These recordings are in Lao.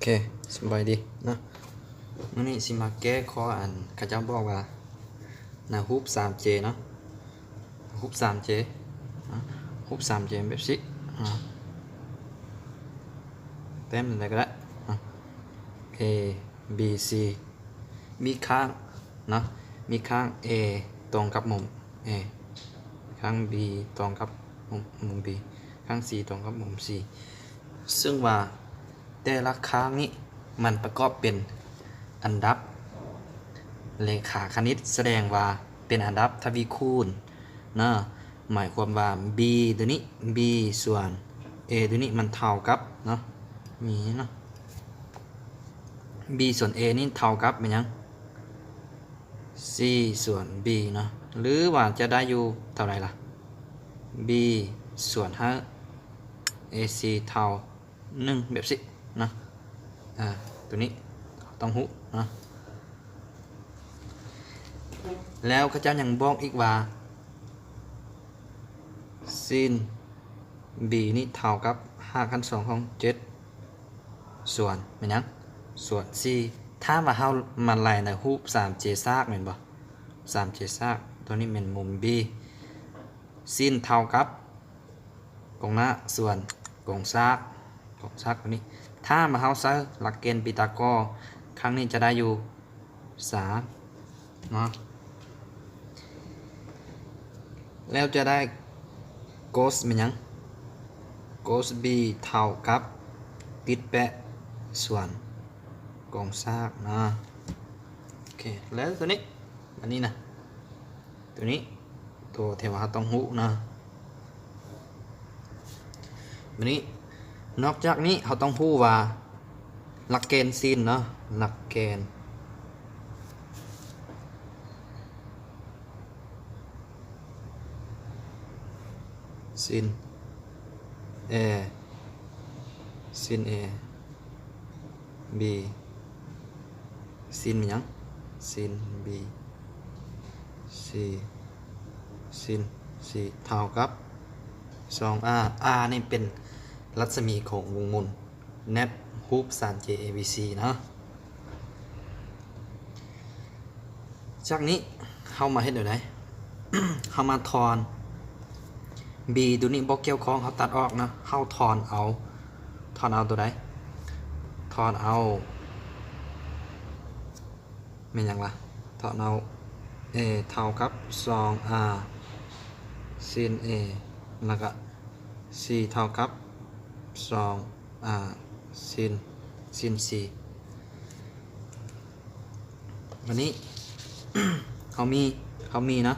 ເຄ ສະບາຍດີເນາະ. ມື້ນີ້ຊິມາແກ້ຂໍ້ອັນເຂົາເຈົ້າບອກວ່າ ໃນຮູບສາມເຈເນາະ, ຮູບສາມເຈເນາະ, ຮູບສາມເຈແບບຊີ້ເນາະ, ແຕ້ມໃດກໍໄດ້ເນາະ, ເອ ບີ ຊີ ມີຂ້າງເນາະ, ມີຂ້າງເອຕົງກັບມຸມເອ, ຂ້າງບີຕົງກັບມຸມ ມຸມບີ, ຂ້າງຊີຕົງກັບມຸມຊີ ເຊິ່ງວ່າແຕ່ລະຂ້າງນີ້ມັນປະກອບເປັນອັນດັບເລຂາຄະນິດ ສະແດງວ່າເປັນອັນດັບທະວີຄູນເນາະ. ໝາຍຄວາມວ່າບີໂຕນີ້ ບີສ່ວນເອໂຕນີ້ມັນເທົ່າກັບເນາະ ມີເນາະ ບີສ່ວນເອນີ້ເທົ່າກັບແມ່ນຫຍັງ? ຊີສ່ວນບີເນາະ ຫຼືວ່າຈະໄດ້ຢູ່ເທົ່າໃດລະ? ບີສ່ວນໃຫ້ເອຊີເທົ່າໜຶ່ງ ແບບຊີ້ເນາະ. ອາ ໂຕນີ້ຕ້ອງຮູ້ເນາະ. ແລ້ວເຂົາເຈົ້າຍັງບອກອີກວ່າ ຊີນບີນີ້ເທົ່າກັບຮາກຂັ້ນສອງຂອງເຈັດ ສ່ວນແມ່ນຫຍັງ? ສ່ວນສີ່. ຖ້າວ່າເຮົາມາໄລ່ໃນຮູບສາມເຈຊາກແມ່ນບໍ່? ສາມເຈຊາກ ໂຕນີ້ແມ່ນມຸມບີ, ຊີນເທົ່າກັບກົງໜ້າສ່ວນກົງຊາກ, ກົງຊາກໂຕນີ້. ຖ້າມາເຮົາໃຊ້ຫຼັກເກນປີຕາກໍ ຄັ້ງນີ້ຈະໄດ້ຢູ່ ສາມເນາະ. ແລ້ວຈະໄດ້ໂກສແມ່ນຫຍັງ? ໂກສບີເທົ່າກັບຕິດແປະສ່ວນກົງຊາກເນາະ. ໂອເຄ ແລ້ວໂຕນີ້ ອັນນີ້ນະ ໂຕນີ້ ໂຕທີ່ວ່າເຮົາຕ້ອງຮູ້ເນາະ. ບາດນີ້ ນອກຈາກນີ້ເຮົາຕ້ອງຮູ້ວ່າຫຼັກເກນຊີນເນາະ, ຫຼັກເກນຊີນເອ, ຊີນເອ ບີ ຊີນແມ່ນຫຍັງ? ຊີນບີ ຊີ ຊີນຊີເທົ່າກັບສອງອາ. ອານີ້ເປັນລັດສະໝີຂອງວົງໝູນແນບຮູບສາມເຈເອບີຊີເນາະ. ຈາກນີ້ເຮົາມາເຮັດແນວໃດ? ເຮົາມາຖອນ ບີໂຕນີ້ບໍ່ກ່ຽວຂ້ອງ ເຮົາຕັດອອກເນາະ, ເຮົາຖອນເອົາ ຖອນເອົາໂຕໃດ? ຖອນເອົາ ແມ່ນຫຍັງລະ? ຖອນເອົາເອເທົ່າກັບສອງອາຊີນເອ ແລ້ວກະຊີເທົ່າກັບສອງ ອາ ຊີນ ຊີນຊີ. ບາດນີ້ເຮົາມີ ເຮົາມີນະ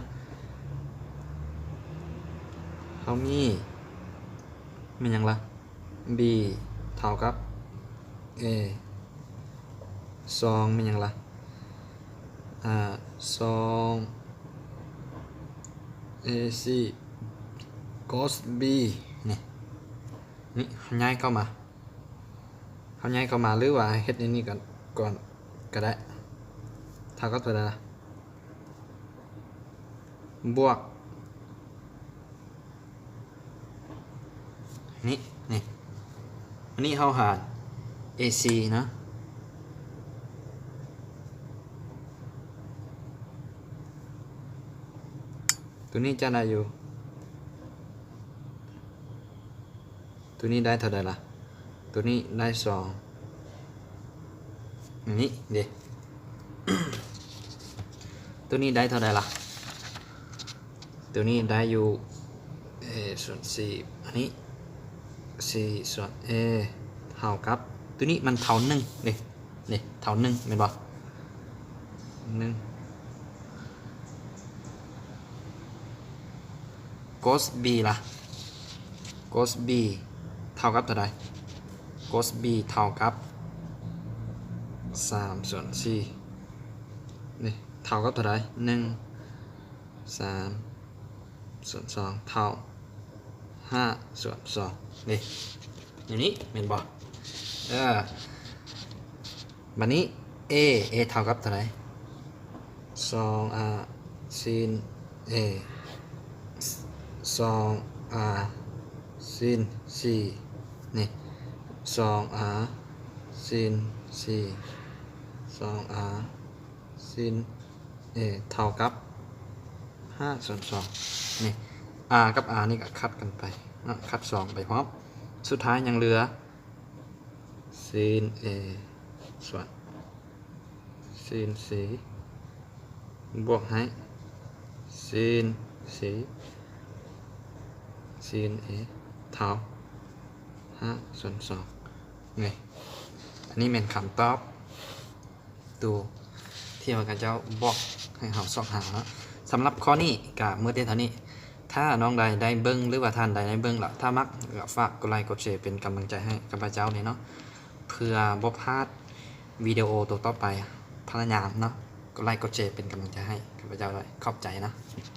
ເຮົາມີແມ່ນຫຍັງລະ? ບີເທົ່າກັບເອ ສອງແມ່ນຫຍັງລະ? ອາ ສອງເອຊີ ໂກສບີ ນີ້ ນີ້ ຍ້າຍເຂົ້າມາ ເຮົາຍ້າຍເຂົ້າມາ ຫຼືວ່າເຮັດອັນນີ້ກ່ອນ ກ່ອນກໍໄດ້. ເທົ່າກັບເທົ່າໃດລະ? ບວກ ນີ້ ນີ້ ອັນນີ້ເຮົາຫານເອຊີເນາະ, ໂຕນີ້ຈະໄດ້ຢູ່ ໂຕນີ້ໄດ້ເທົ່າໃດລະ? ໂຕນີ້ໄດ້ສອງ ນີ້ເດ້ ໂຕນີ້ໄດ້ເທົ່າໃດລະ? ໂຕນີ້ໄດ້ຢູ່ເອສ່ວນສີ່ ອັນນີ້ສີ່ສ່ວນເອເທົ່າກັບ ໂຕນີ້ມັນເທົ່າໜຶ່ງເດ້. ນີ້ເທົ່າໜຶ່ງແມ່ນບໍ່? ໜຶ່ງ ໂກສບີລະ? ໂກສບີເທົ່າກັບເທົ່າໃດ? ໂກສບີເທົ່າກັບສາມສ່ວນສີ່ ນີ້ເທົ່າກັບເທົ່າໃດ? ໜຶ່ງ ສາມ ສ່ວນສອງເທົ່າຫ້າສ່ວນສອງ ນີ້ ຢູ່ນີ້ແມ່ນບໍ່? ເອີ ບາດນີ້ເອ ເອເທົ່າກັບເທົ່າໃດ? ສອງອາຊີນເອ ສອງອາຊີນຊີ ນີ້ ສອງອາ ຊິນ C ສອງ R ຊິນ A ເທົ່າກັບຫ້າສ່ວນສອງ. ນີ້ R ກັບ R ນີ້ກໍຂັດກັນໄປເນາະ ຂັດສອງໄປພ້ອມ. ສຸດທ້າຍຍັງເຫຼືອ ຊິນ A ສ່ວນ ຊິນ C ບວກໃຫ້ ຊິນ C ຊິນ A ເທົ່າຫ້າສ່ວນສອງ. ນີ້ ອັນນີ້ແມ່ນຄຳຕອບ ໂຕທີ່ວ່າເຂົາເຈົ້າບອກໃຫ້ເຮົາຊອກຫາເນາະ. ສຳລັບຂໍ້ນີ້ກະໝົດແຕ່ເທົ່ານີ້. ຖ້ານ້ອງໃດໄດ້ເບິ່ງ ຫຼືວ່າທ່ານໃດໄດ້ເບິ່ງລະ ຖ້າມັກກະຝາກກົດໄລກົດແຊເປັນກຳລັງໃຈໃຫ້ຂ້າພະເຈົ້າແດ່ເນາະ ເພື່ອບໍ່ພາດວິດີໂອໂຕຕໍ່ໄປ. ພະຍາຍາມເນາະ ກົດໄລກົດແຊເປັນກຳລັງໃຈໃຫ້ຂ້າພະເຈົ້າດ້ວຍ. ຂອບໃຈເນາະ.